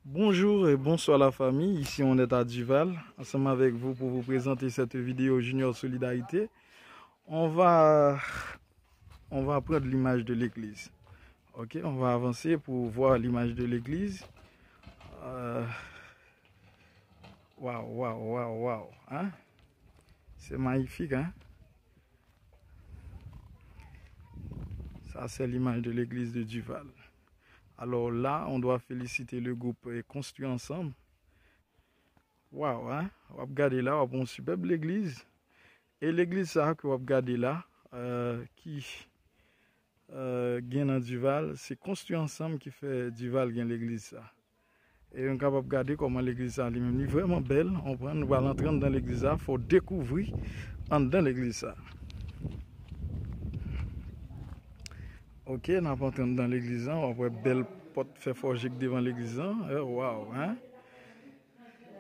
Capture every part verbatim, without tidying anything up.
Bonjour et bonsoir la famille, ici on est à Duval, ensemble avec vous pour vous présenter cette vidéo Junior Solidarité. On va, on va prendre l'image de l'église. Ok, on va avancer pour voir l'image de l'église. Euh, Waouh, waouh, waouh, waouh, hein? C'est magnifique, hein? Ça, c'est l'image de l'église de Duval. Alors là, on doit féliciter le groupe, euh, Construire Ensemble. Waouh, hein? W ap gade la, w ap yon superbe l'église. E l'église sa ke w ap gade la, euh, ki euh, gen nan Duval, se Construire Ensemble ki fè Duval gen l'église sa. E nou kapab gade kòman l'église sa li menm li vrèman bèl, w konprann? Nou pral antre anndan l'église sa, fò w dekouvri anndan l'église sa. Ok, n ap antre anndan l'église la, w ap wè bèl pòt fè fòje k devan l'église la. Eh, waouh, hein?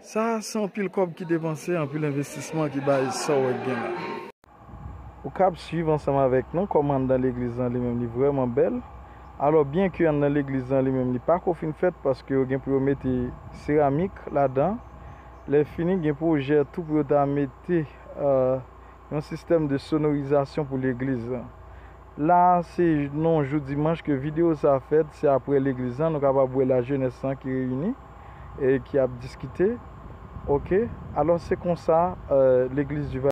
Sa se anpil kòb ki depanse, anpil envestisman ki bay sa w wè k gen la. Ou kab swiv ansanm avèk nou kòman anndan legliz lan li menm li vrèman bèl. Alò, byenke anndan legliz lan li menm li pako fin fèt, paske yo gen pou yo mete seramik ladan. Lè fini, gen pwojè tou pou yo ta mete, euh, yon sistèm de sonorizasyon pou legliz lan. La, se nan yon jou dimanch ke videyo sa fèt, se apre legliz lan, nou kapab wè lajenès lan ki reyini e ki ap diskite. Ok? Alò, se konsa, euh, legliz Dival